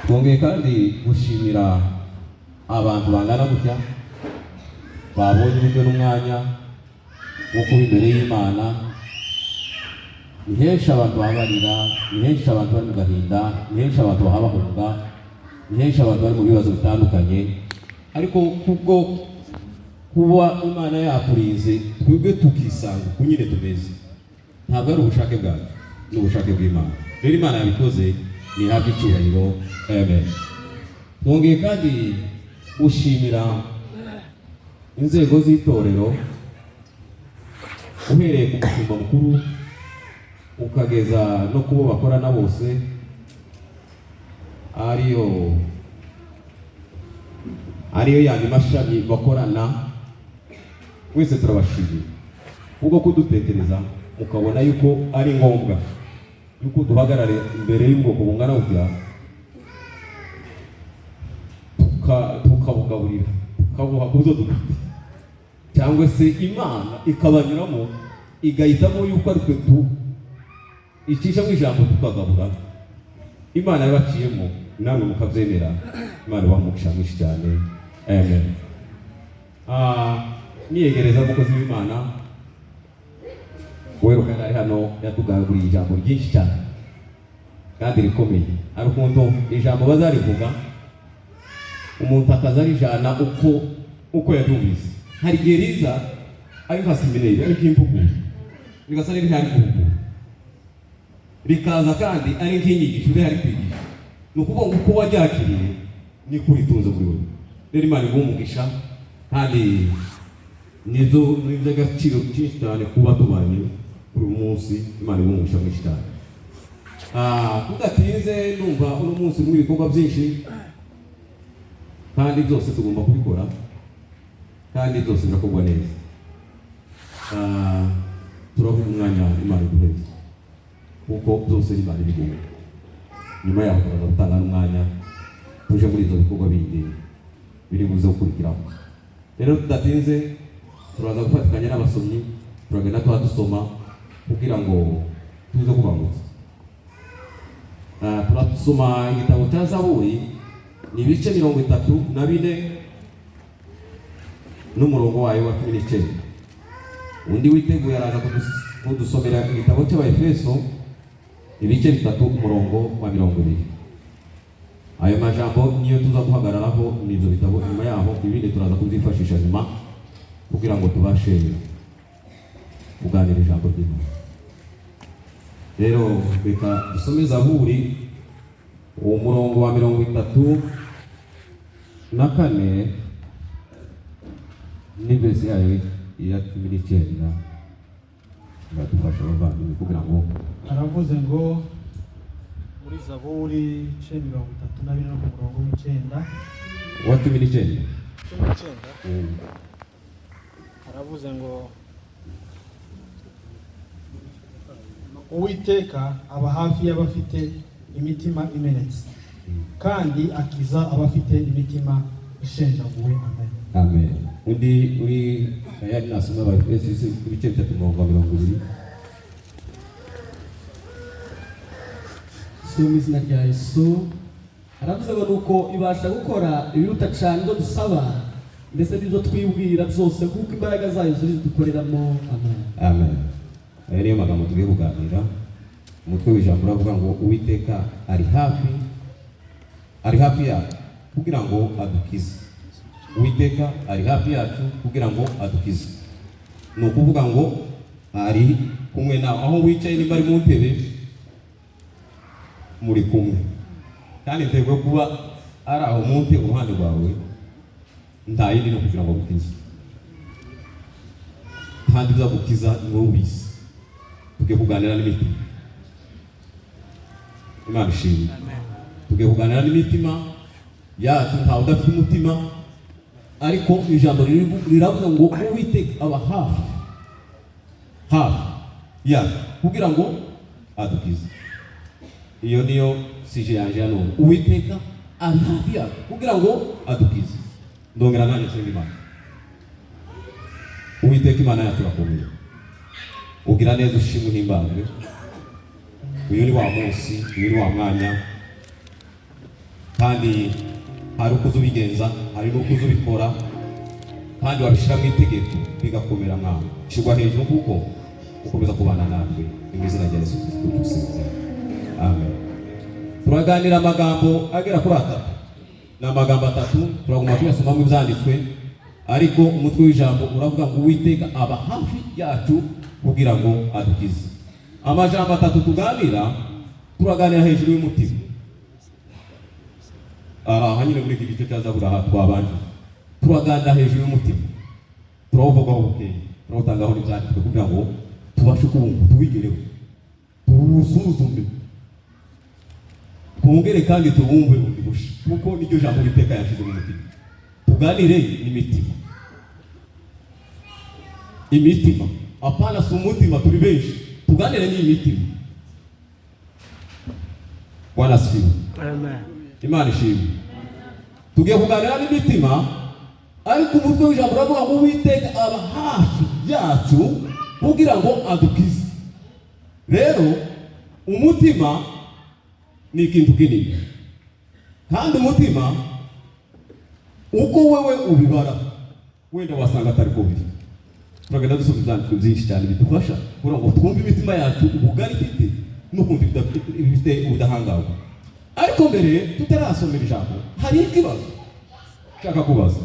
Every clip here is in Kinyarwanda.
Twongeye kandi gushimira abantu bangana gutya babonye uburyo n'umwanya wo kuba imbere y'Imana. Ni henshi abantu babarira, ni henshi abantu bari mu gahinda, ni henshi abantu bahabahunga, ni henshi abantu bari mu bibazo bitandukanye, ariko kubwo kuba Imana yaturinze twebwe tukisanga uku nyine tumeze, ntabwo ari ubushake bwacu, ni ubushake bw'Imana. Rero Imana yabikoze, ntihabwe icyubahiro. Amen. Twongeye kandi gushimira inzego z'itorero, uhereye ku mushumba mukuru ukageza no kubo bakorana bose, ariyo yandi mashami bakorana. Mwese turabashimiye kubwo kudutekereza, mukabona yuko ari ngombwa yuko duhagarare imbere y'ubwoko bungana butya, tukabugaburira, tukabuha ku byo dufite, cyangwa se Imana ikabanyuramo igahitamo yuko ari twe tu icishamo ijambo tukagabura. Imana yabaciyemo namwe mukabyemera. Imana ibaha umugisha mwinshi cyane. Amen. Niyegereza umukozi w'Imana weruka ari hano, yatugaburiye ijambo ryinshi cyane kandi rikomeye. Hari ukuntu ijambo bazarivuga, umuntu akaza arijana uko yaryumvise. Hari igihe riza ari nka séminaire, ari nk'impuguro, rigasa n'irihari guhugura, rikaza kandi ari nk'inyigisho rihari kwigisha. Ni ukuvuga ngo uko waryakiriye niko uritunze muri wowe. Rero Imana iguhe umugisha, kandi nizo ni iby'agaciro kenshi cyane kuba tubanye kuri uyu munsi. Imana iguhe umugisha mwinshi cyane. Tudatinze, numva uno munsi urimo ibikorwa byinshi, kandi byose tugomba kubikora, kandi byose birakorwa neza. Turavuga umwanya Imana iduhereza, kuko byose ni Imana ibigenga. Nyuma yaho turaza gutanga n'umwanya tuje muri ibyo bikorwa bindi biri buze gukurikiraho. Rero tudatinze, turaza gufatikanya n'abasomyi, turagenda tuba dusoma kugira ngo tuze kubangutsa. Turasoma igitabo cya Zaburi, ni ibice 34 n'umurongo wayo wa 19. Undi witeguye araza kudusomera igitabo cy'Abaefeso, ibice 3, umurongo wa 20. Ayo majambo niyo tuza guhagararaho, ni ibyo bitabo. Nyuma yaho ibindi turaza kubyifashisha nyuma kugira ngo tubashe kuganira ijambo ry'Imana. Rero reka dusome Zaburi, uwo murongo wa 34 n'i verset yayo ya 19. Biradufasha abavandimwe kugira ngo Aravuze ngo muri Zaburi ibice 34 no ku murongo w'icyenda. Wa 19. 19. Aravuze ngo: "Uwiteka aba hafi y'abafite imitima imenetse, kandi akiza abafite imitima ishenjaguwe." Amen. Amen. Undi uri tayari nasoma Abaefeso ibice 3, umurongo wa 20. Si mu izina rya Yesu. Aravuze ngo: "Nuko ibasha gukora ibiruta cyane ibyo dusaba ndetse n'ibyo twibwira byose, kuko imbaraga zayo ziri zidukoreramo." Amen. Amen. Aya niyo magambo tugiye kuganira. Umutwe w'ijambo uravuga ngo: "Uwiteka ari hafi, ari hafi yacu kugira ngo adukize." Uwiteka ari hafi yacu kugira ngo adukize. Ni ukuvuga ngo ari kumwe nawe aho wicaye. Nimba ari mu ntebe, muri kumwe, kandi intego yo kuba ari aho mu ntebe uruhande rwawe nta yindi, no kugira ngo agukize. Kandi uzagukiza ni wowe ubizi. Tugiye kuganira n'imitima. Imana ishimwe. Tugiye kuganira n'imitima yacu. Ntawe udafite umutima, ariko ijambo riravuga ngo Uwiteka aba hafi, hafi yacu kugira ngo adukize. Iyo niyo sujet yanje ya none: Uwiteka ari hafi yacu kugira ngo adukize. Ndongera nanjye nsenga Imana. Uwiteka Imana yacu, urakomeye, ugira neza, ushimwe, uhimbazwe. Uyu ni wa munsi, uyu ni wa mwanya. Kandi hari uko uza ubigenza, hari n'uko uza ubikora, kandi wabishyira mu itegeko bigakomera. Mwami, shyirwa hejuru kuko ukomeza kubana natwe. Ni mu izina rya Yesu Kristo dusenze, amen. Turaganira amagambo agera kuri atatu, ni amagambo atatu, turaguma tuyasomamo ibyanditswe, ariko umutwe w'ijambo uravuga ngo Uwiteka aba hafi yacu kugira ngo adukize. Amajambo atatu tuganira, turaganira hejuru y'umutima. Aha nyine muri iki gice cya Zaburi, aha twabanje, turaganira hejuru y'umutima, turawuvugaho bukeya, turawutangaho n'ibyanditswe kugira ngo tubashe kuwumva, tuwigereho, tuwusuzume, twongere kandi tuwumve bundi busha, kuko niryo jambo Uwiteka yashyize mu mutima. Tuganire n'imitima, imitima, apana si umutima, turi benshi, tuganire n'imitima. Bwana asifiwe. Amen. Imana ishimwe. Tugiye kuganira n'imitima, ariko umutwe w'ijambo uravuga ngo Uwiteka aba hafi yacu kugira ngo adukize. Rero umutima ni ikintu kinini, kandi umutima uko wewe ubibara wenda wasanga atari ko biri. Turagenda dusoma ibyanditswe byinshi cyane bidufasha kugira ngo twumve imitima yacu ubugari ifite n'ukuntu ifite ubudahangarwa. Ariko mbere tutarasomera ijambo, hari ikibazo nshaka kubaza: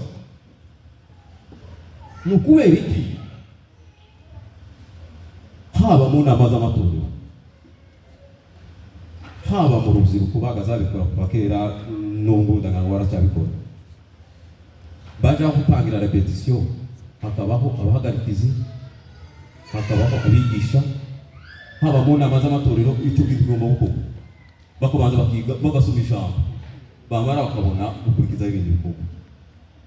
ni ukubera iki haba mu nama z'amatorero, haba mu rubyiruko bagazabikora kuva kera, n'ubu ndagira ngo baracyabikora, baja gutangira répétition hakabaho abahagarikizi, hakabaho abigisha, haba mu nama z'amatorero, icyo kintu kigomba gukorwa, bakabanza bakiga, bagasoma ijambo, bamara bakabona gukurikizaho ibindi bikorwa,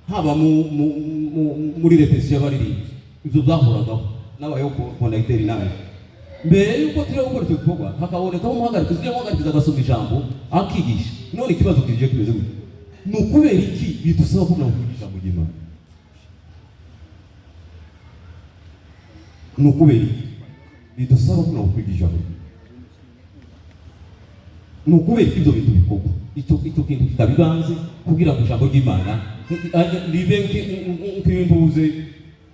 haba muri répétition y'abaririmbyi, ibyo byahoragaho n'abayeho conducteur nawe, mbere yuko tujya gukora icyo gikorwa hakabonekaho umuhagarikizi, ujya muhagarikiza agasoma ijambo, akigisha? None ikibazo kije kimeze gutya: ni ukubera iki bidusaba kugira ngo twigishe ijambo ry'Imana? Ni ukubera iki bidusaba kugira ngo twigishe ijambo ry'Imana? Ni ukubera ko ibyo bintu bikorwa, icyo kintu kikaba ibanze kugira ngo ijambo ry'Imana ribe nk'imbuze,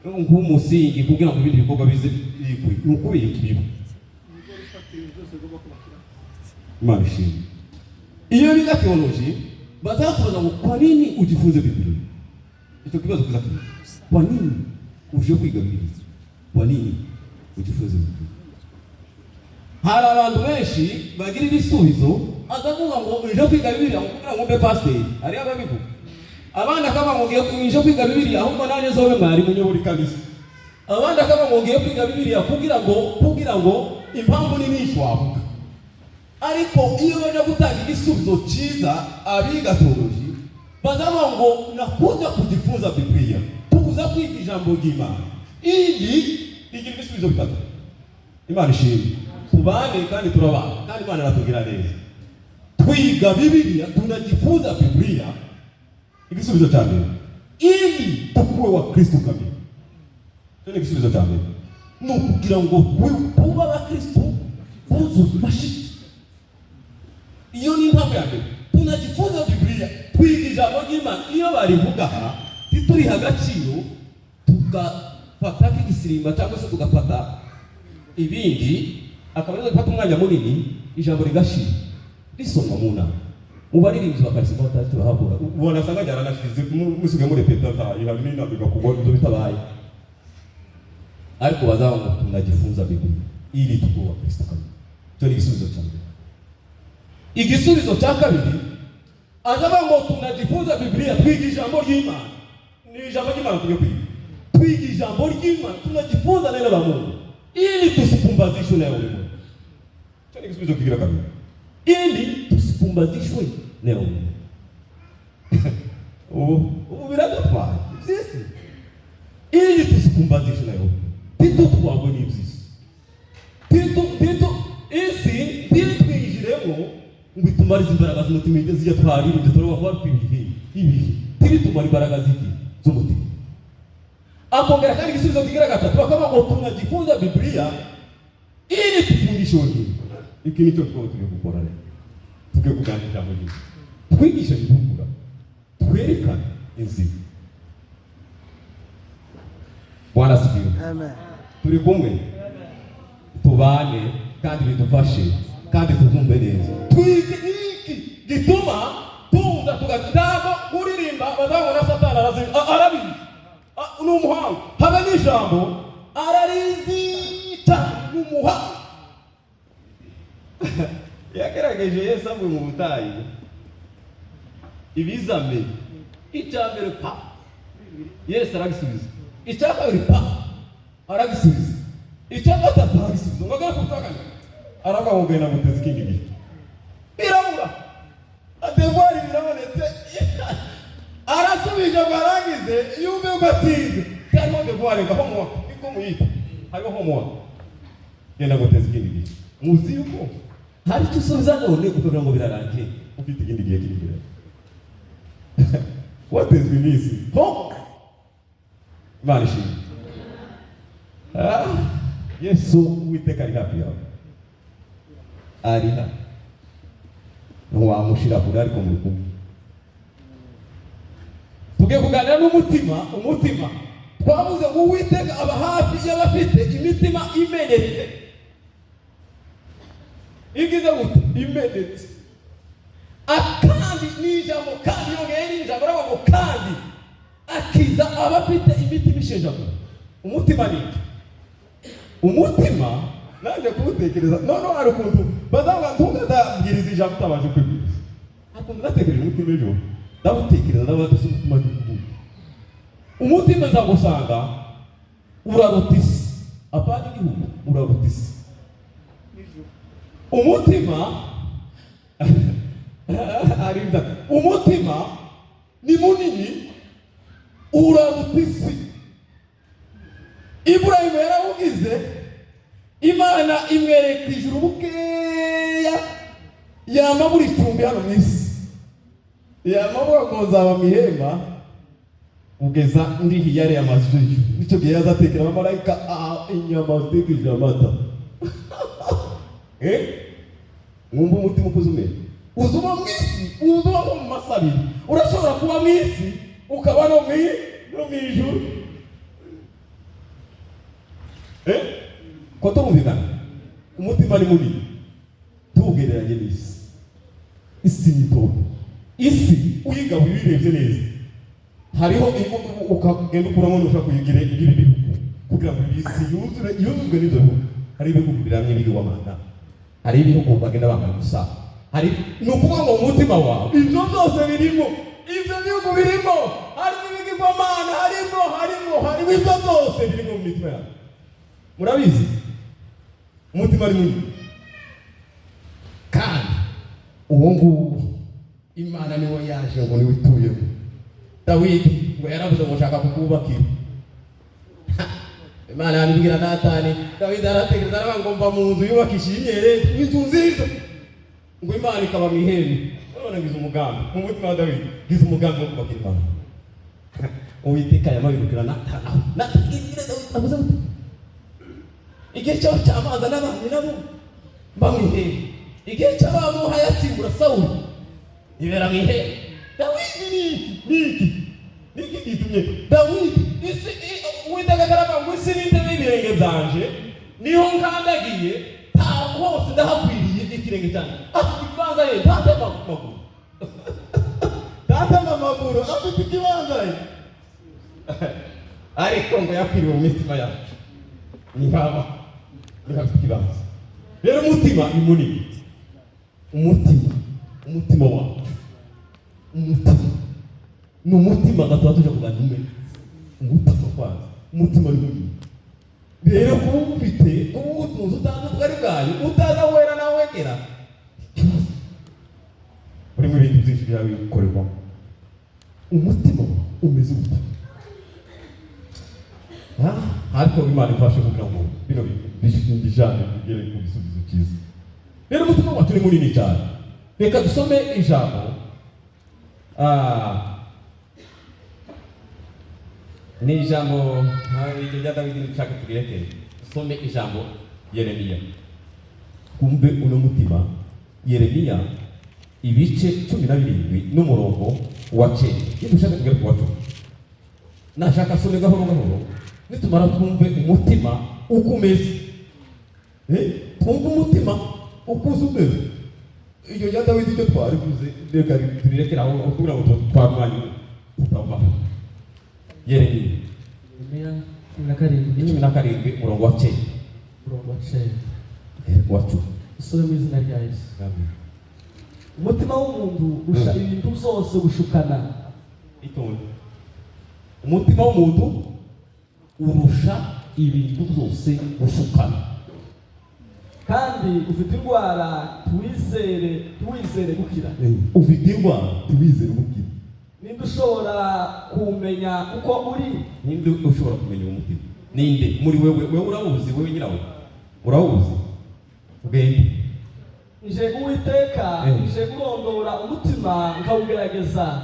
nk'umusingi kugira ngo ibindi bikorwa bize bikuri? Ni ukubera iki biba? Imana ishimwe. Iyo biga theology bazakubaza ngo kwa nini ujifunze Biblia? Icyo kibazo kiza kiza: kwa nini uje kwiga Bibiliya? Kwa nini ujifunze Bibiliya? Hari abantu benshi bagira ibisubizo, akavuga ngo nje kwiga Bibiliya kugira ngo mbe pasiteri. Hariyo ababivuga. Abandi akavuga ngo ngiye nje kwiga Bibiliya ahubwo nanjye nzobe mwarimu nyobora ikanisa. Abandi akavuga ngo ngiye kwiga Bibiliya kugira ngo impamvu ni nyinshi wavuga. Ariko iyo baje gutanga igisubizo cyiza, abiga theology bazavuga ngo nakuja kujifunza Biblia, tukuza kwiga ijambo ry'Imana ili rigira ibisubizo bitatu. Imana ishimwe. Tubane kandi turabana, kandi Imana iratubwira neza. Twiga Bibiliya, tunajifunza Biblia, igisubizo cya mbere, ili tukuwe wa Kristo kamili. Icyo ni igisubizo cya mbere, ni ukugira ngo tube abakristo buzuye, bashitse. Iyo ni impamvu ya mbere. Tunajifunza Biblia, twiga ijambo ry'Imana. Iyo barivuga aha ntituriha agaciro, tugafata nk'igisirimba cyangwa se tugafata ibindi, akaba arizo gufata umwanya munini, ijambo rigashira risomwa mu nama, mu baririmbyi bakarisoma batazi, turahabura, ubona asanga ryaranashize, musigaye murepeta ntayi hari n'inama igakugwa ibyo bitabaye. Ariko bazaba ngo tunajifunza Biblia ili tukuwe wa Kristo kamili. Icyo ni igisubizo cya mbere. Igisubizo cya kabiri, azavuga ngo tunajifunza Biblia, twiga ijambo ry'Imana, ni ijambo ry'Imana tugiye kwiga, twiga ijambo ry'Imana, tunajifunza neno la Mungu ili tusipumbazishwe na ulimwengu. Icyo ni igisubizo kigira kabiri, ili tusipumbazishwe na ulimwengu. Ubu biradutwaye iby'isi. Ili tusipumbazishwe na ulimwengu, ntitutwagwe n'iby'isi, titu isi ntitwinjiremo ngo itumarize imbaraga z'umutima zijya twaririmbye, turabona ko bari ibihe ibihe, ntibitumare imbaraga z'iki z'umutima. Akongera kandi igisubizo kigira gatatu, bakavuga ngo tunajifunza Biblia ili tufundishe wengine. Iki nicyo twaba tugiye gukora rero, tugiye kuganira ijambo ry'Imana. Twigishe guhugura, twerekane inzira. Bwana asifiwe. Amen. Turi kumwe, tubane kandi bidufashe kandi tuzumve neza. Twige iki gituma tuza tugatango kuririmba bazabona Satani arabizi. Ni umuhanga, habe n'ijambo ararizi cyane, ni umuhanga. Yagerageje Yesu avuye mu butayu ibizame. Icya mbere pa, Yesu aragisubiza. Icya kabiri pa, aragisubiza. Icya gatatu aragisubiza. Ngo agere ku butaka, aravuga ngo genda guteza ikindi gihe, birabura, devoir birabonetse. Arasubije ngo arangize, yumve ngo atsinze. Hariho devoir nga homework, niko muyita, hariho homework, genda guteza ikindi gihe. Muzi yuko hari icyo usubiza none ukagira ngo birarangiye, ufite ikindi gihe kiri imbere, watezwe iminsi ho. Imana ishimwe. Ah, Yesu Uwiteka ari hafi yawe, ari hafi, ntiwamushira kure, ariko muri kumwe. Tugiye kuganira n'umutima. Umutima twavuze ngo Uwiteka aba hafi y'abafite imitima imenetse. Igize gute? Imenetse. Akandi ni ijambo, kandi yongeye ni ijambo, aravuga ngo kandi akiza abafite imitima ishenjaguye. Umutima ni iki? Umutima nanjye kuwutekereza, noneho hari ukuntu bazavuga ntugazabwiriza ijambo utabanje kwibwiriza. Hari ukuntu natekereje umutima ejo, ndawutekereza, ndavuga ati: "Umutima ni uwuhe?" Umutima nzagusanga uraruta isi, apana igihugu, uraruta isi. Umutima arinda, umutima ni munini, uraruta isi. Iburahimu yarawugize, Imana imwereka ijuru bukeya, yama buri cumbi hano mu isi, yama avuga ngo nzaba mu ihema kugeza ndihiye ariya mazu y'ijuru. Nicyo gihe yazatekera abamarayika inyama zitekesheje amata. Eh, mwumva umutima ukoze umeze? Uza uba mu isi, uza uba nko mu masaha abiri. Urashobora kuba mu isi ukaba no mu ijuru. Eh, ko turumvikana? Umutima ni munini tuwugereranye n'isi. Isi ni ntoya. Isi uyigabuye, uyirebye neza, hariho ukagenda ukuramo nushaka kuyigira ibi bihugu kugira ngo isi yuzure, yuzuzwe n'ibyo bihugu. Hari ibihugu biramye ibigirwamana, hari ibihugu bagenda bambaye ubusa, hari ni ukuvuga ngo mu mutima wawe ibyo byose birimo, ibyo bihugu birimo, harimo ibigirwamana, harimo ibyo byose birimo mu mitima yawe. Murabizi, umutima ni munini. Kandi uwo nguwo Imana niwe yaje ngo niwe utuyemo. Dawidi ngo yaravuze ngo nshaka kukubakira. Imana yabibwira Natani. Dawidi aratekereza, aravuga ngo mva mu nzu yubakishije imyerezi, inzu nziza, ngo Imana ikaba mu ihembe. None ngize umugambi mu mutima wa Dawidi, ngize umugambi wo kubakira Imana. Uwiteka yamabirukira Natani aho Natani ibwira Dawidi, avuze gute? Igihe cyaho cy'amazi n'abandi nabo mba mu ihembe, igihe cy'abamuha yatsimbura Sawuli ibera mu ihembe. Dawidi ni iki? Ni iki? Ni iki gitumye Dawidi isi Uwiteka akaravuga ngo isi n'intebe y'ibirenge byanje, niho nkandagiye, ntabwo hose ndahakwiriye ikirenge cyanjye. Afite ikibanza ye, ntatema amaguru, ntatema amaguru, afite ikibanza ye, ariko ngo yakwiriwe mu mitima yacu, ntihaba niho afite ikibanza. Rero umutima ni munini. Umutima, umutima wacu, umutima ni umutima gatuba tujya kuganira umwe. Umutima kwanza, umutima ni munini. Rero kuba ufite, kuba uwutunze utazi ubugari bwayo, utazi aho wera naho wegera, ikibazo urimo ibintu byinshi byawe bikorerwamo. Umutima umeze ute? Ah, ariko Imana ifashe kugira ngo bino bijane bigere ku gisubizo cyiza. Rero umutima wacu ni munini cyane. Reka dusome ijambo. Ni ijambo iryo rya Dawidi nshaka turireke, dusome ijambo Yeremiya, kumve uno mutima. Yeremiya. Ibice 17 n'umurongo wa 9. Nidushaka tugere ku wa 10. Nashaka asome gahoro gahoro, nitumara twumve umutima uko umeze. Twumve umutima uko uza umeze. Iryo rya Dawidi icyo twarivuze, reka tubirekere aho kugira ngo twamwanya tutavaho. Yeremiya. Yeremiya 17. 17, umurongo wa 9. Umurongo wa 9. Wa 10. Usome mu izina rya Yesu. Amen. Umutima w'umuntu urusha ibintu byose gushukana. Itonde. Umutima w'umuntu urusha ibintu byose gushukana. Kandi ufite indwara, tuwizere gukira. Ufite indwara, tuwizere gukira. Ninde ushobora kumenya uko uri? Ninde ushobora kumenya uwo mutima? Ninde muri wewe? Wewe urawuzi, wewe nyirawo urawuzi, ugende. Nje Uwiteka, nje urondora umutima nkawugerageza.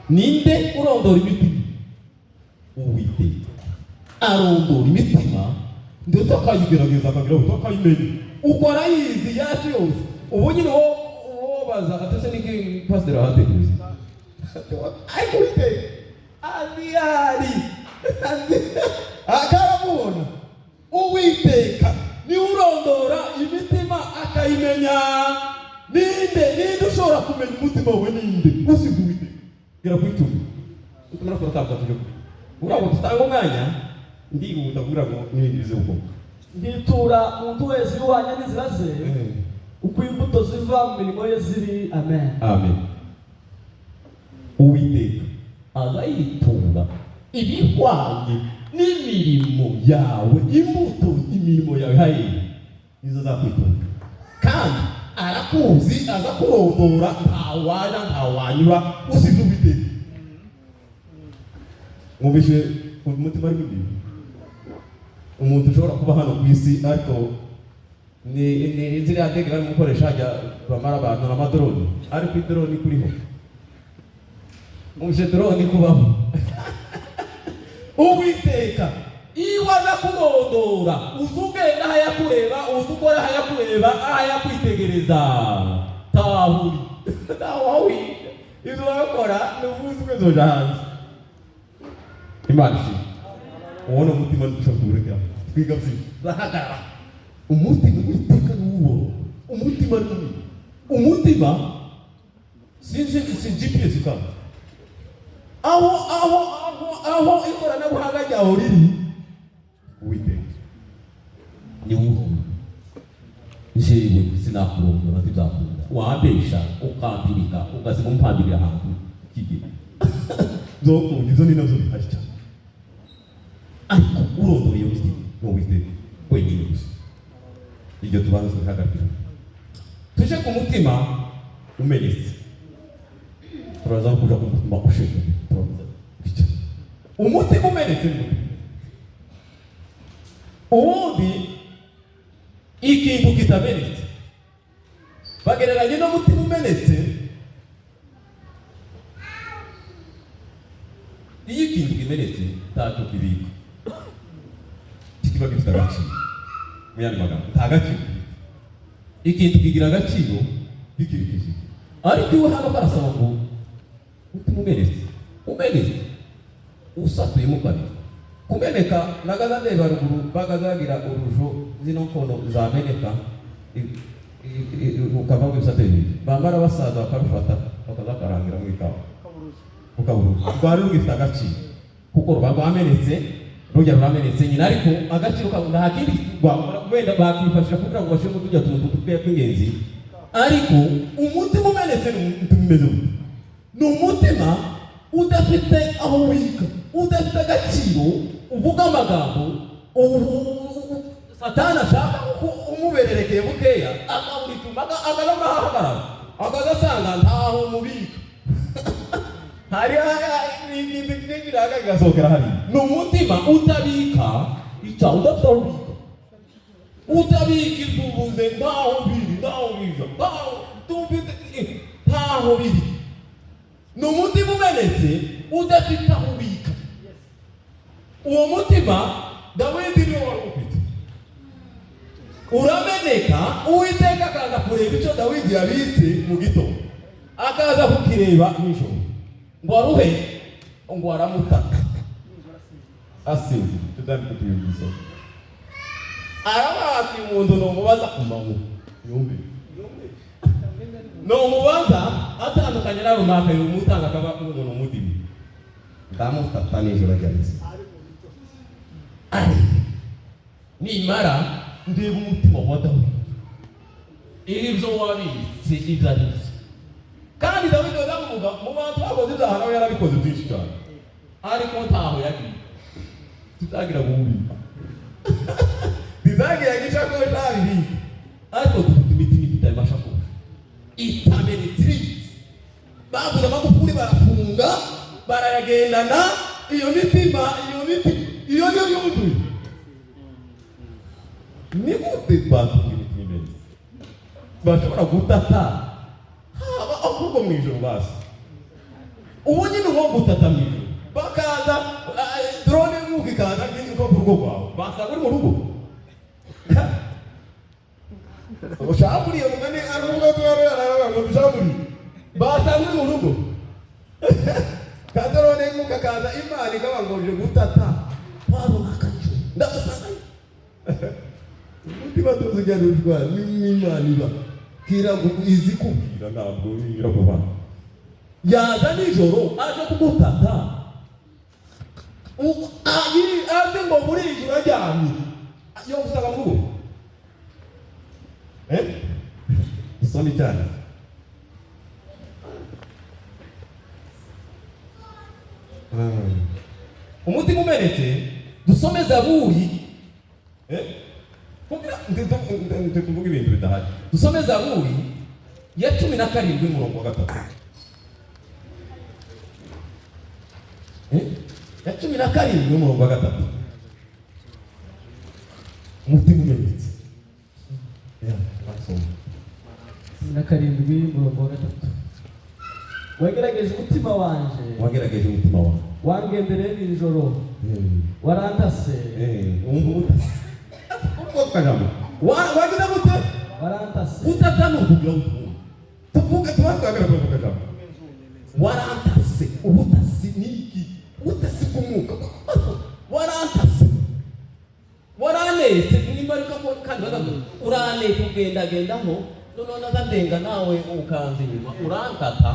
Ninde urondora imitima? Uwiteka arondora imitima, ndetse akayigerageza, akagira ngo akayimenya uko arayizi yacu yose. Ubu nyine uwo baza atese niki pasiteri ahatekereza, ariko Uwiteka azi ahari, azi akaramubona. Uwiteka niwe urondora imitima akayimenya. Ninde ushobora kumenya umutima wawe? Ninde usiga Uwiteka? Gera ku 10, utumara turatambuka tujye kure kugira ngo dutange umwanya. Ndihuta kugira ngo n'ibindi bize gukorwa. Ntitura umuntu wese uhwanye n'inzira ze, uko imbuto ziva mu mirimo ye ziri. Amen. Amen. Uwiteka aza yitunga ibihwanye n'imirimo yawe, imbuto imirimo yawe haye nizo zakwitunga, kandi arakuzi, aza kurondora, ntawajya ntawanyura usize Uwiteka. Mwumvishe umutima ari mubi. Umuntu ushobora kuba hano ku isi, ariko ni ziriya ndege barimo gukoresha, hajya bamara abantu n'amadrone, ariko idrone kuriho. Mwumvishe drone kubaho? Uwiteka iyo aza kurondora, uzi ugenda aho ayakureba, uzi ukora aho ayakureba, aho ayakwitegereza, tahuri ntawawica. Ibyo barakora ni umunsi umwe zoja hanze. Imana ishimwe. Uwo ni umutima ntushobora kuwurekera. Twiga byinshi, urahagarara. Umutima Uwiteka ni uwo umutima ni mubi. Umutima sinzi, si GPS kandi aho ikoranabuhanga ryaho riri, Uwiteka ni wowe. Jewe sinakurondora, ntibyakunda. Wambesha ukampirika, ugasiga umpambirira ahantu kigera zokunda, izo ni nazo bihari cyane, ariko urondora iyo mitima ni Uwiteka wenyine gusa. Iryo tubanza tukahagarikira, tuje ku mutima umenetse. Turaza kuja ku mutima ushinzwe, turaza kwicara. Umutima umenetse ni umutima ubundi. Ikintu kitamenetse bagereranye n'umutima umenetse. Iyo ikintu kimenetse ntacyo kibika, kikiba gifite agaciro. Mu yandi magambo, nta gaciro gifite. Ikintu kigira agaciro kikiri kizima, ariko iwe hano karasaba ngo umutima umenetse, usatuyemo kabiri. Kumeneka nagaza ndeba ruguru bagazagira urujo, zino nkono zameneka ukavamo ibisate bibiri, bamara basaza bakarufata bakazakarangira mu ikawa ukaburuza, rwari rugifite agaciro kuko ruba rwamenetse, rujya ruramenetse nyine, ariko agaciro kabo nta kindi rwakora, wenda bakifashisha kugira ngo bashyiremo tujya tuntu dukeya tw'ingenzi. Ariko umutima umenetse ni umutima umeze gute? Ni umutima udafite aho wika, udafite agaciro, uvuga amagambo Satani ashaka ko umubererekeye bukeya akabura ituma, akajya ahagarara, akaza asanga ntaho mubika, hari ibintu byinshi bigasohokera hariya. Ni umutima utabika icyaha, udafite aho ubika, utabika imvubuze, ntaho biri, ntaho biva, ntaho tumfite, ntaho biri. Ni umutima umenetse udafite aho ubika. Uwo mutima Dawidi niwo wari ufite. Urameneka, Uwiteka akaza kureba icyo Dawidi yabitse mu gitondo, akaza kukireba nijoro ngo aruhe, ngo aramutaka asinzira. Tutandike tuyumvise. Aravuga ati: "Umuntu numubaza ku manywa yumve, numubaza atandukanye na runaka, yumutanga akaba umuntu mudimi, ndamutata nijoro aryamye ari nimara ndeba umutima wa Dawidi, ibyo wabitse ibyo ari byo." Kandi Dawidi baramuvuga mu bantu bakoze ibyaha, nawe yarabikoze byinshi cyane, ariko ntaho yagiye. Tutagira ububiko, ntizagira igishakoshi abibika, ariko dufite imitima ifite ayo mashakoshi itamenetse, ibitse. Baguze amagufuri barafunga, barayagendana. Iyo mitima, iyo mitima, iyo niyo yuzuye. Ni gute twatunga imitima imenetse bashobora gutata, haba ahubwo mu ijoro? Basi ubu nyine uwo gutata mu ijoro, bakaza drone y'umwuka ikaza nko ku rugo rwawe, basanga uri mu rugo. Ushamburiye mugani ari ngo ushamburiye, basanga uri mu rugo, ka drone y'umwuka kaza, Imana ikaba ngo uje gutata warunaka nijoro, ndamusangayo. Umutima tuziganishwa n'Imana iba kira izi kubwira, ntabwo irakuvana. Yaza nijoro aje kugutata, aze ngo muri ijoro aryamye yo gusanga mu rugo. Isoni cyane. Umutima umenetse. Dusome Zaburi, kugira ndi kuvuga ibintu bidahari. Dusome Zaburi ya 17 umurongo wa 3. Ya 17 umurongo wa 3. Umutima umenetse. Ya, basoma. 17 umurongo wa 3: "Wagerageje umutima wanje, Wagerageje umutima wawe, wangendereye nijoro, warantase." Wumva ubutasi ubwo kajambo. Wagize gute? Warantase. Gutata ni ukugira ngo tuvuge, tuba twagera ku kajambo warantase. Ubutasi ni iki? Ubutasi bw'umwuka. Warantase, waranetse nimba ariko ko kandi bakavuga uraneka, ugendagendaho, noneho naza nawe ukanza inyuma urantata,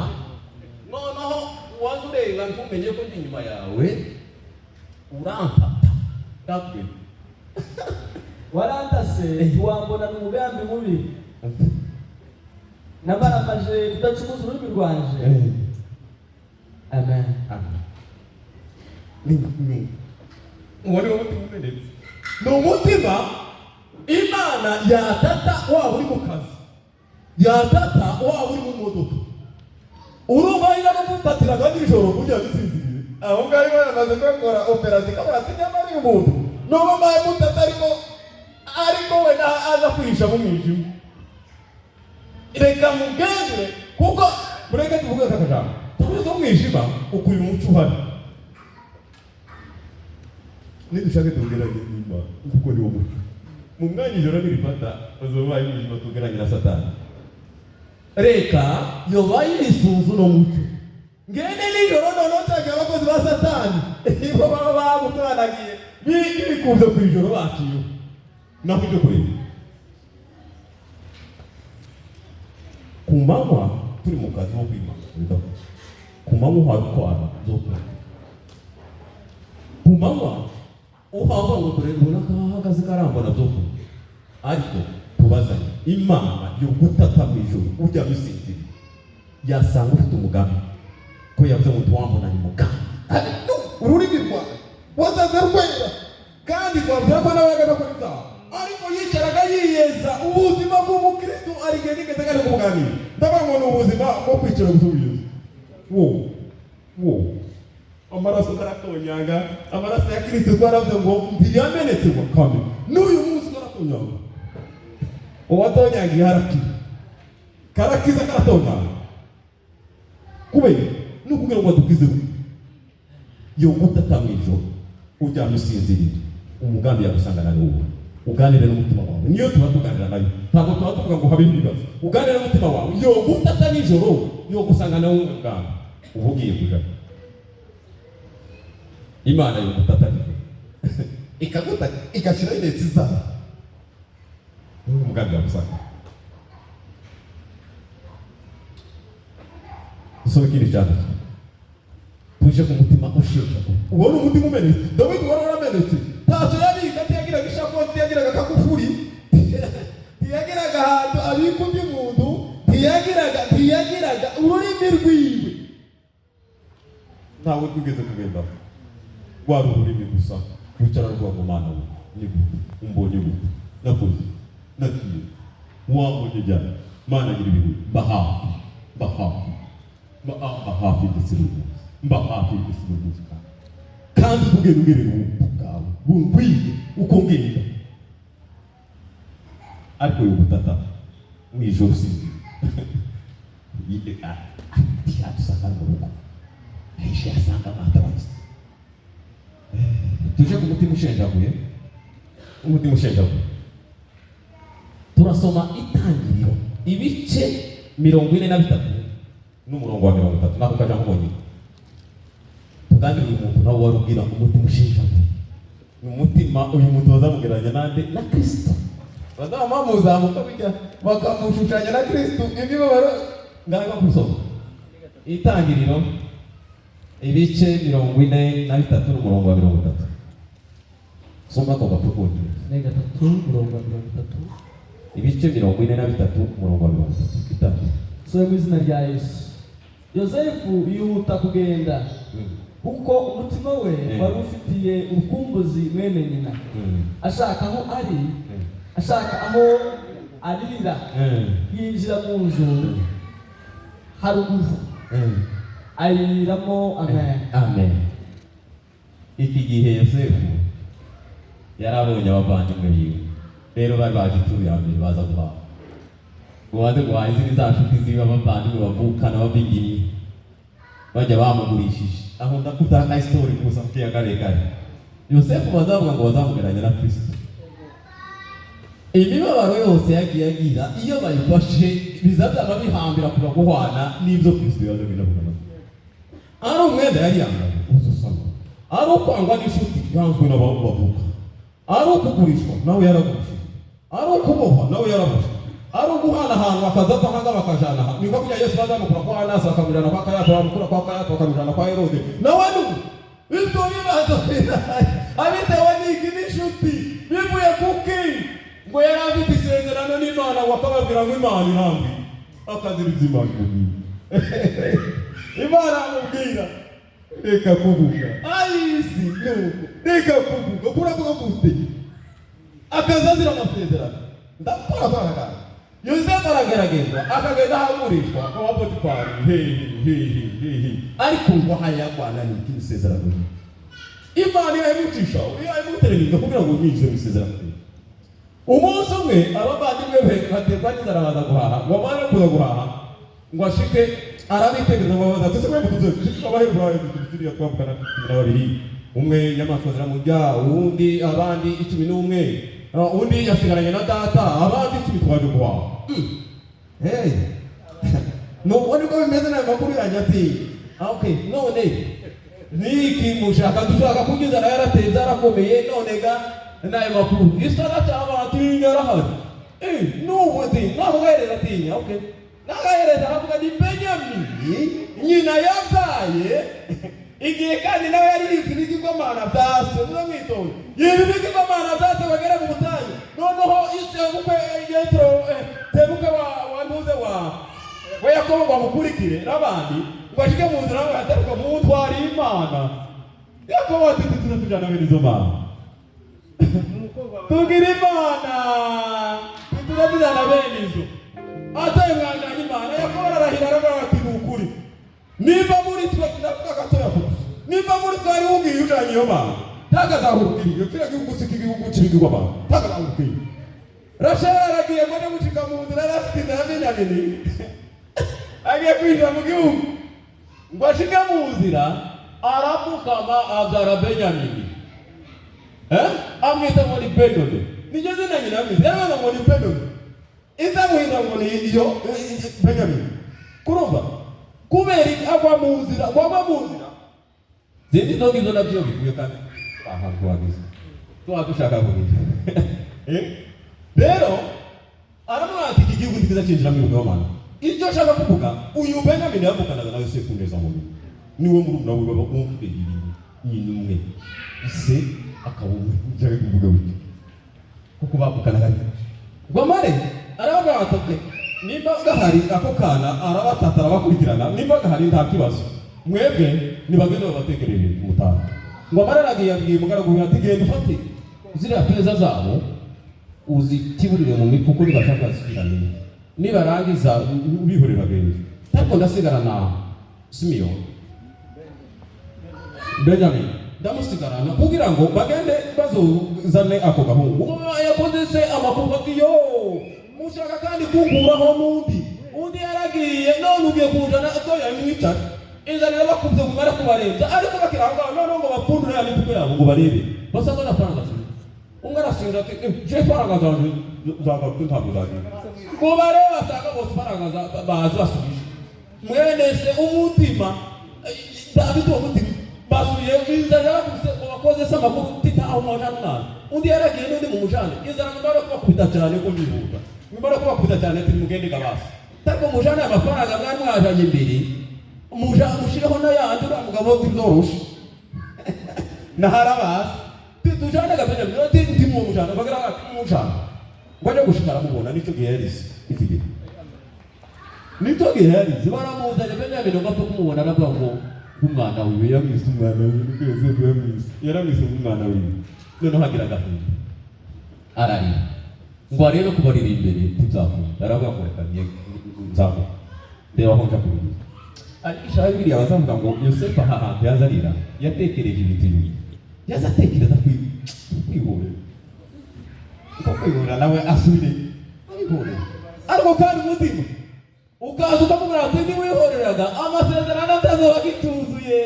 noneho waza urenga ntumenye ko ndi inyuma yawe, urantata, ndabwira. Warantase, ntiwambonana umugambi mubi, namaramaje kudacumuza ururimi rwanje." Amen. Uwo ni umutima umenetse, ni umutima Imana yatata waba uri mu kazi, yatata waba uri mu modoka. Urumva iramutatiraga nijoro burya bisinziriye aho ngaho. Imana yamaze gukora operasiyo, ikabona ati: "Nyamara uyu muntu nuba mbaye mutata, ariko we aza kwihisha mu mwijima, reka mugenzure." Kuko mureke tuvuge aka kajambo: tubuze umwijima ukuye umuco uhari. Nidushake tugeranye n'Imana, kuko niwo muco. Mu mwanya ijoro nirifata, uzobaye umwijima, tugeranye na Satani. Reka yobaye ibisunzu no muco, ngende nijoro, noneho cyagihe abakozi ba Satani ibo baba bagutoranagiye bikunze ku ijoro baciyeho, naho ibyo kureba ku manywa turi mu kazi ko kwima. Ku manywa uhabikwana zo ku manywa uhavuga ngo dore runaka ahagaze karambona byo kunywa. Ariko tubazanye, Imana yo gutata mu ijoro ujya bisinziriye, yasanga ufite umugambi, ko yavuze ngo ntiwambonanye umugambi? Ururimi rwawe wazaze rwera, kandi twavuze ko nawe yagana kuri ibyaha, ariko yicaraga yiyeza. Ubuzima bw'umukristo ari igihe nigeze kandi kubuganira, ndavuga ngo ni ubuzima bwo kwicara gusa wiyeza wo wo amaraso karatonyanga. Amaraso ya Kristo twaravuze ngo ntiyamenetse ngo kame, n'uyu munsi karatonyanga. Uwatonyangiye harakira, karakiza, karatonyanga. Kubera ni ukugira ngo adukize yo gutata mu ijoro uryamye usinziriye, umugambi yagusangana ni wowe. Uganire n'umutima wawe. Niyo tuba tuganira nayo, ntabwo tuba tuvuga ngo habeho ibibazo. Uganire n'umutima wawe, yo gutata nijoro, yo gusanga nawe umuganga uba ugiye kuja. Imana yo gutata nijoro ikagutaka, igashyiraho inetsi zayo, niwo umugambi wagusanga. Dusome ikindi cyanditswe, tuje ku mutima ushinjaguye. Ubona umutima umenetse. Dawidi wari waramenetse, ntacyo yabika, ntiyagiraga ishakoshi, ntiyagiraga akagufuri, ntiyagiraga ahantu abika undi muntu, ntiyagiraga ururimi rwiwe, ntawe rwigeze kugendaho, rwari ururimi gusa wicara rwa mu Mana we, ni gute umbonye, gute nakoze, nagiye wambonye cyane. Mana, gira ibihu, mba hafi, mba hafi, mba hafi ndetse n'umunsi, mba hafi ndetse n'umunsi, kandi ugenda ungerera ubuntu bwawe bunkwiye uko ngenda. Ariko uyu gutata mu ijoro usinzira, ntiyadusanga mu rugo, ahishe yasanga amatabazi. Tuje ku mutima ushenjaguye. Umutima ushenjaguye, turasoma Itangiriro ibice 43 n'umurongo wa 30. Nako kaja nkubonye tuganire. Uyu muntu nawe wari ubwira umutima ushenjaguye, ni umutima uyu muntu bazamugereranya nande? Na Kristo. Bazaba bamuzamuka bijya bakamushushanya na Kristo imibabaro. Ngaho kusoma Itangiriro ibice 43 n'umurongo wa 30. Soma ako gapfu konyine. 43, umurongo wa 30. Ibice 43, umurongo wa 30, Itangiriro. Sobe mu izina rya Yesu. Yosefu yihuta kugenda, kuko umutima we wari ufitiye urukumbuzi mwene nyina, ashaka aho ari, ashaka aho aririra. Yinjira mu nzu haruguru, ayiriramo. Amen. Amen. Iki gihe Yosefu yarabonye abavandimwe biwe rero bari baje ituru ya mbere, baza guhaha ngo baze guhaha. Izindi za nshuti ziwe, abavandimwe bavukana bava indimi, bajya bamugurishije. Aho ndakutanga isitori gusa mu karekare. Yosefu bazavuga ngo bazamugereranya na Kristo. Imibabaro yose yagiye agira, iyo bayifashe biza byaba bihambira kuva guhwana n'ibyo Kristo yazanye. Ndavuga ari umwenda yari yambaye uzusana, ari ukwangwa n'inshuti, yanzwe n'abantu bavuka, ari ukugurishwa, nawe yaragurishije, ari ukubohwa, nawe yaraboshwe, ari uguhana ahantu akaza ava ahanga bakajana aha. Ni nko kugira Yesu bazamukura kwa Anasi bakamujana kwa Kayafa, bamukura kwa Kayafa bakamujana kwa Herode. Nawe nubu ibyo bibazo abitewe n'iki? N'inshuti. Bivuye kuki? Ngo yari afite isezerano n'Imana, ngo akababwira ngo Imana irambwira, akazira ibyo Imana imubwira. Imana amubwira reka kuvuga ayisi, nuko reka kuvuga, kuravuga gute? Akaza azira amasezerano. Ndakora kwa kagana. Yosefu arageragezwa, akagenda ahagurishwa kwa Potifari, hehe hehe hehe, ariko ngo hayagwana ni iki? Isezerano. Imana irayimucisha, irayimutereninga kugira ngo yinjire mu isezerano. Umunsi umwe abavandimwe be baterwa n'inzara, baza guhaha. Ngo amare kuza guhaha, ngo ashike arabitegereza, ngo ababaza ati: "Ese mwe mutuze Abaheburayo turiya twavugana 12, umwe inyamaswa ziramurya, uwundi, abandi 11, undi yasigaranye na data, abandi 10 twaje guhaha." Hey, nuko niko bimeze n'ayo makuru yanjye. Ati: "Ah, okay, none niki mushaka? Dushaka kurya, inzara yarateye, byarakomeye. None ga n'ayo makuru isana cyangwa atinya arahari." Eh, n'ubu ati ntabwo atinya. Okay, nagahereza aravuga ni Benyamini nyina yabyaye igihe, kandi nawe yari yibye ibigirwamana bya se. Muze mwitonde, yiba ibigirwamana bya se bagera mu butayu. Noneho sebukwe Yetro, sebukwe wa ntuze wa Yakobo, ngo amukurikire n'abandi, ngo ashike mu nzira ngo ataruka mutwara Imana. Yakobo ati: "Tuze tujana bene izo mana, tugira Imana, tuze tujana bene izo." Ataye mwajanye Imana. Yakobo ararahira, aravuga ati: "Ni ukuri, nimba muri twe," ndavuga gatoya gusa, "nimba muri twe ari ugiye ujanye iyo mana, ntakazahurukira iyo kiriya gihugu, si igihugu cy'ibigirwamana, ntakazahurukira." Rasheli aragiye, ngo ajye gucika mu nzira, yari afite inzara. Benyamini agiye kwinjira mu gihugu, ngo ashike mu nzira arapfukama, abyara Benyamini, eh? Amwita ngo ni Benoni. Niryo zina nyina yamwise. Yaravuga ngo ni Benoni, izamuhindura ngo ni iyo Benjamin. Kurumva kubera iki agwa mu nzira, agwa mu nzira zindi. Izo ngizo nabyo bivuye kandi ahantu wageze tuba dushaka kugira. Rero aramubwira ati: "Iki gihugu ntikiza cyinjiramo ibigomana." Icyo nshaka kuvuga, uyu Benjamin yavukanaga na Yosefu neza mu nyuma, niwe murumuna we, baba umubyeyi nyina umwe, se akaba umwe. Nshaka kuvuga gutyo kuko bavukanaga. Ngo amare arababwira ati: "Okay, nimba gahari ako kana." Arabatata, arabakurikirana. "Nimba gahari nta kibazo, mwebwe nibagende babatekerere mutaha." Ngo amare aragiye, yabwiye umugaragu we ati: "Genda ufate ziriya feza zabo uzitiburire mu mifuko, nibashaka bazisubirane, nibarangiza ubihorere bagende, ariko ndasigara na Simiyoni, Benjamin ndamusigarana kugira ngo bagende bazozane ako gahungu." Yakoze se amakuru ati: "Yo, mushaka kandi kunkuraho n'undi, undi yaragiye, none ugiye kunjana atoya." Mwicara, inzara irabakubye ngo imare kubarenza. Ariko bakiri aho ngaho, noneho ngo bapfundure ya mifuko yabo ngo barebe, basanga amafaranga zimwe. Umwe arasinda ati: "Je, faranga zanjye zagarutse, ntabwo zagiye." Ngo barebe, basanga bose faranga bazi basubije mwene se. Umutima Dawidi, uwo mutima basuye, inzara yarabakubise. Ngo bakoze se amakuru titaho mwajana umwana, undi yaragiye, n'undi mu mujane. Inzara ngo mbare kubakubita cyane, ko nihuta mbare kubakubita cyane, ati: "Mugende gabasi, ariko mujane amafaranga mwari mwajanye imbere, muja mushireho n'ayandi." Uriya mugabo tibyoroshe naharabazi tujane gabenjamin ati ndimwo mujana. Bagira ati mujana. Ngo aje gushika aramubona. Nicyo gihe yarize, iki gihe nicyo gihe yarize. Baramuzanye Benjamin, ngo apfe kumubona, aravuga ngo umwana wiwe. Yamwise umwana wiwe, niko Yosefu yamwise, yaramwise umwana wiwe. Noneho agira agahinda, ararira. Ngo arebe kubarira imbere ntibyakunda, aravuga ngo: "Reka nzamuka ndeba aho nja kuririra." Abigisha ba Bibiliya bazavuga ngo Yosefu aha hantu yazarira yatekereje ibintu bibiri. Yaza atekereza kwihorera, kuko kwihorera nawe asubire arihorera, ariko kandi umutima ukaza ukamubwira ati: "Niwihoreraga amasezerano atazoba agituzuye.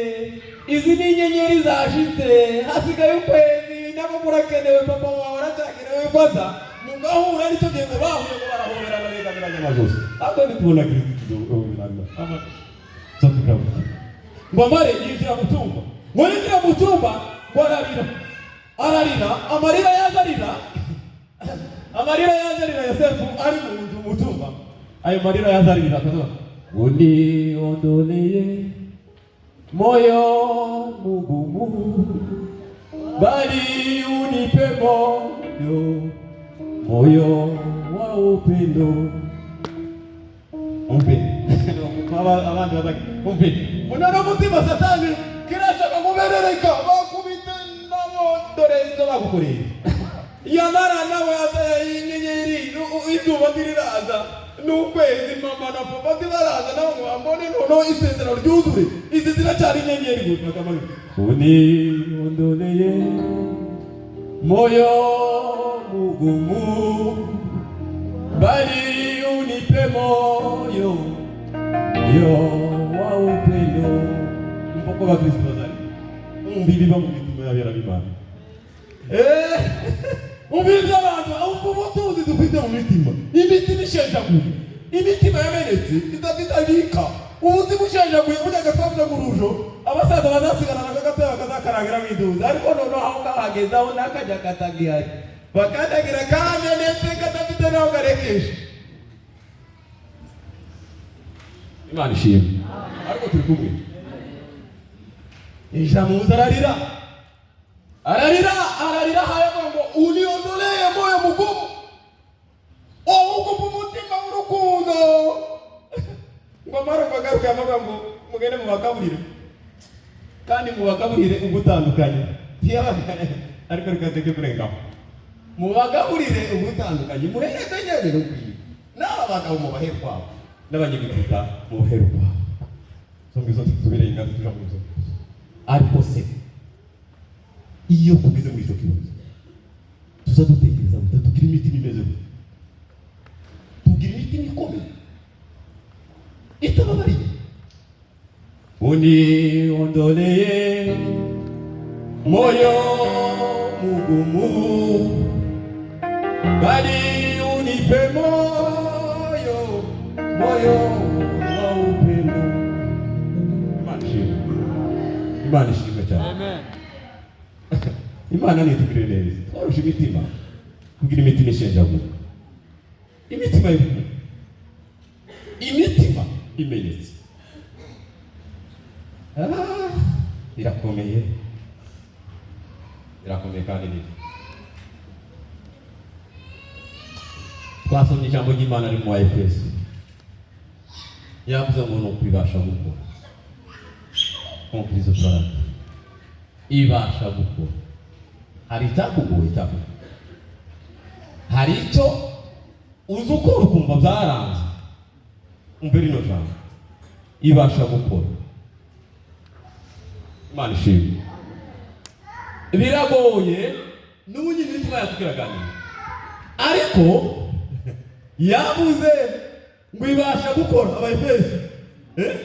Izi ni inyenyeri zashitse, hasigaye ukwezi, nabo murakenewe, papa wawe aracyakenewe koza mugahura." Nicyo gihe ngo bahuye, ngo barahoberana, begamiranye amajosi. Ahubwo nitubona Kristo tuzohoberana tukavuga. Ngo amare yinjira mu cyumba, ngo yinjira mu cyumba, ngo ararira, ararira amarira yaza arira, amarira yaza arira. Yosefu ari mu nzu mu cyumba, ayo marira yaza arira akavuga: "Uniondolee moyo mugumu, bali unipe moyo, moyo wa upendo." Umve abandi bazaga, umve munara mutima Satani kirashaka kuberereka bakubite nabo, dore izo bagukoreye. Yamara nawe inyenyeri, izuba ntiriraza n'ukwezi, mama na papa ntibaraza nabo ngo bambone, noneho isezerano ryuzure. Izi ziracyari inyenyeri gusa. Akamaro: "Uniondolee moyo mugumu, bali unipe moyo, moyo wa upendo." Mpoko bakristo bazari umva ibiba mu mitima y'abera b'Imana. Umva iby'abantu, umva ubutunzi dufite mu mitima, imitima ishenjaguye, imitima yamenetse idafite abika, umutima ushenjaguye. Burya twavuze ngo urujo abasaza bazasigarana akagatoya bakazakarangira mu iduza, ariko noneho aho ngaho hageze aho n'akajya katagihari, bakandagira kamenetse kadafite naho garekeje. Imana ishimwe, ariko turi kumwe. Ijambo ararira, ararira, ararira, haravuga ngo: "Uniondolee moyo mgumu, ugupa umutima w'urukundo." Ngo amara ngo agaruke, avuga ngo: "Mugende mubagaburire, kandi mubagaburire ugutandukanye." Ariko reka ndeke kurengaho. "Mubagaburire ugutandukanye, muhere Benyamini ukwiye, n'aba bagabo mubahe kwabo, n'abanyegiputa mubahe ukwabo." Izo ngizo tubirenga tuja mu nzo. Ariko se iyo tugeze muri icyo kibazo tuza dutekereza gute? Tugira imitima imeze gute? Tugira imitima ikomeye itababariye? "Uniondolee moyo mugumu." Bali unipe moyo, moyo wa upendo. Imana ishimwe, Imana ishimwe cyane. Amen. Imana nitugirire neza. Twarusha imitima kugira imitima ishenjaguka, imitima y'urukundo, imitima imenetse. Ah, birakomeye, birakomeye kandi nibyo. Twasomye ijambo ry'Imana riri mu wa Efeso, yavuze ngo ni ukwibasha gukora. Conclusion, turarangiza. Ibasha gukora. Hari icyakugoye cyakugoye, hari icyo uzi ukora ukumva byaranze. Umve rino jambo, ibasha gukora. Imana ishimwe. Biragoye n'ubu nyine, imitima yacu iraganira, ariko yavuze ngo ibasha gukora. Abayefeso, eh?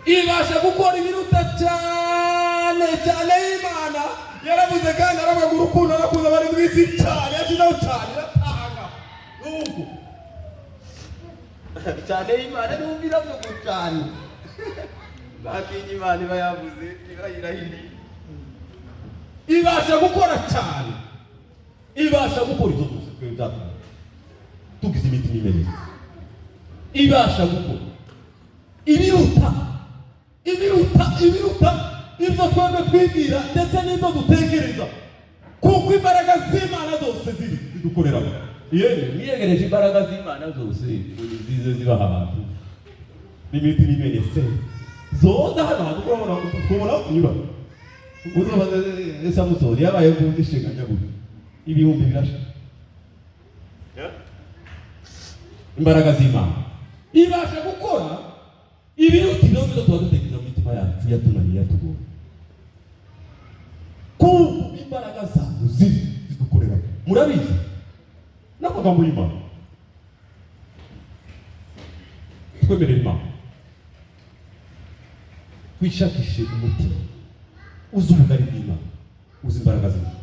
Ibasha gukora ibiruta cyane cyane. Y'Imana yaravuze kandi aravuga ngo urukundo arakuza bari mu isi cyane, yashyizeho cyane, iratanga nuko cyane. Y'Imana numva iravuga cyane, batinya Imana iba yavuze, iba yirahiriye. Ibasha gukora cyane, ibasha gukora ibyo byose twe byatumye tugize imitima imenetse. Ibasha gukora ibiruta, ibiruta, ibiruta ibyo twebwe twibwira ndetse n'ibyo dutekereza, kuko imbaraga z'Imana zose ziri zidukoreramo. Yemwe, mwiyegereje imbaraga z'Imana zose zize ziba ahantu n'imitima imenetse zoza hano hantu, urabona kubona aho kunyura. Uzobaza Samusoni yabaye kumva nyabuye ibihumbi birasha. Imbaraga z'Imana ibasha gukora ibiruta ibyo ngibyo tuba dutekereza mu mitima yacu yatunaniye, yatugoye, kuko imbaraga zayo ziri zidukorera. Murabizi n'amagambo y'Imana. Twemerera Imana, twishakishe umutima uzi ubugari bw'Imana, uzi imbaraga z'Imana.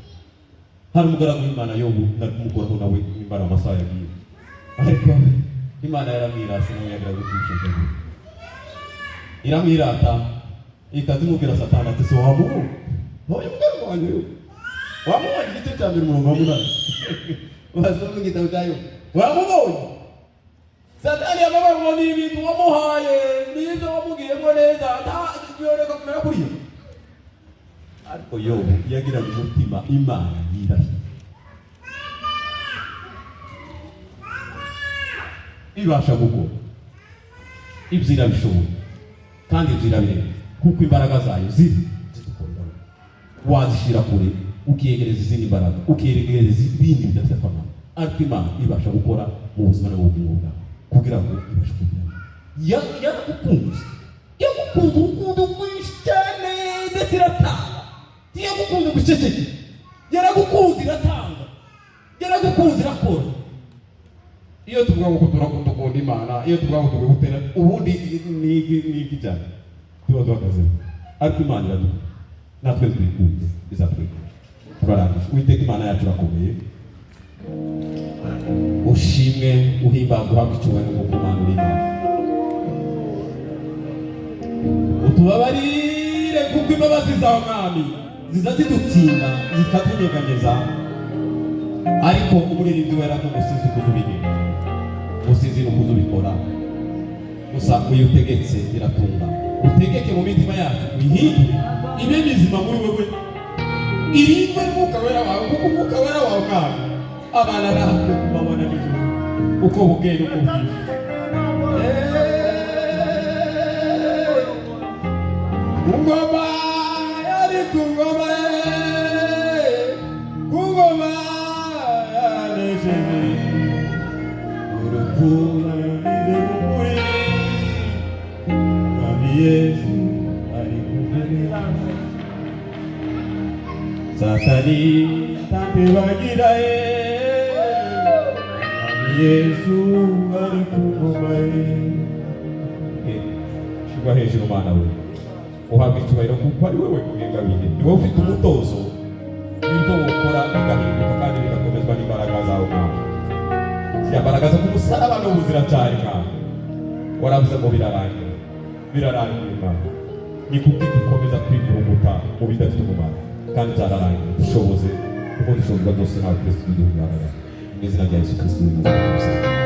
Hari umugaragu w'Imana Yobu, nari kumukoraho nawe imbaraga, amasaha yagiye, ariko Imana yaramwirase, nawe yagira gutisha, iramwirata, ikazimubwira Satani ati: "So wamubonye uyu mugaragu wanjye Yobu? Wamubonye?" Igice cya 1, umurongo wa 8, wasoma igitabo cya Yobu. Wamubonye? Satani yamubonye ngo ni ibintu wamuhaye, n'ibyo wamugiyemo neza, nta yoreka kumera kuriya. Ariko Yobu yagiraga umutima Imana yirahiye. Ibasha gukora ibyo, irabishoboye kandi ibyo irabirenze, kuko imbaraga zayo ziri zidukoreramo. Wazishyira kure, ukiyegereza izindi mbaraga, ukiyegereza ibindi bidafite akamaro, ariko Imana ibasha gukora mu buzima no mu bugingo bwawe kugira ngo ibashe kugira yaragukunze, yagukunze urukundo rwinshi cyane, ndetse iratanga. Ntiyagukunze guceceke, yaragukunze iratanga, yaragukunze irakora. Iyo tuvuga ngo turakunda, ukunda Imana, iyo tuvuga ngo tugiye gutera, ubundi ni iki, ni iki cyane tuba duhagazeho? Ariko Imana iraduha, natwe twikunze izatwikunda. Turarangije. Uwiteka Imana yacu irakomeye, ushimwe, uhimbazwe, uhabwe icyubahiro, nk'uko Imana uri Imana. Utubabarire, kuko imbabazi zawe, Mwami, ziza zidutsinda zikatunyeganyeza. Ariko umuririmbyi wera n'umusizi ukuze ubigenza, umusizi ni ukuze ubikora gusa. Uyu utegetse biratunga, utegeke mu mitima yacu, uyihindure ibe mizima muri wewe, irindwe n'Umwuka Wera wawe, kuko Umwuka Wera wawe, Mwami, abana natwe ku manywa na nijoro, uko bukeye n'uko bwije. Ku ngoma yari, ku ngoma ye, ku ngoma yaranesheje urukundo rumize rumuri. Mwami Yesu ari guverinoma, Satani tatebagira ye. Mwami Yesu ari ku ngoma ye. Shirwa hejuru, Mana we, uhabwa icyubahiro, kuko ari wowe mugengabihe, ni wowe ufite umutozo w'ibyo wokora bigahinduka kandi bigakomezwa n'imbaraga zawe, Mwami. Ziriya mbaraga zo ku musaraba n'ubu ziracyari, Mwami. Waravuze ngo birarangiye, birarangiye, Mwami. Ni kuki dukomeza kwivuruguta mu bidafite umumaro kandi byararangiye? Dushoboze, kuko dushobozwa byose nawe Kristo uduha imbaraga. Mu izina rya Yesu Kristo w'i Nazareti.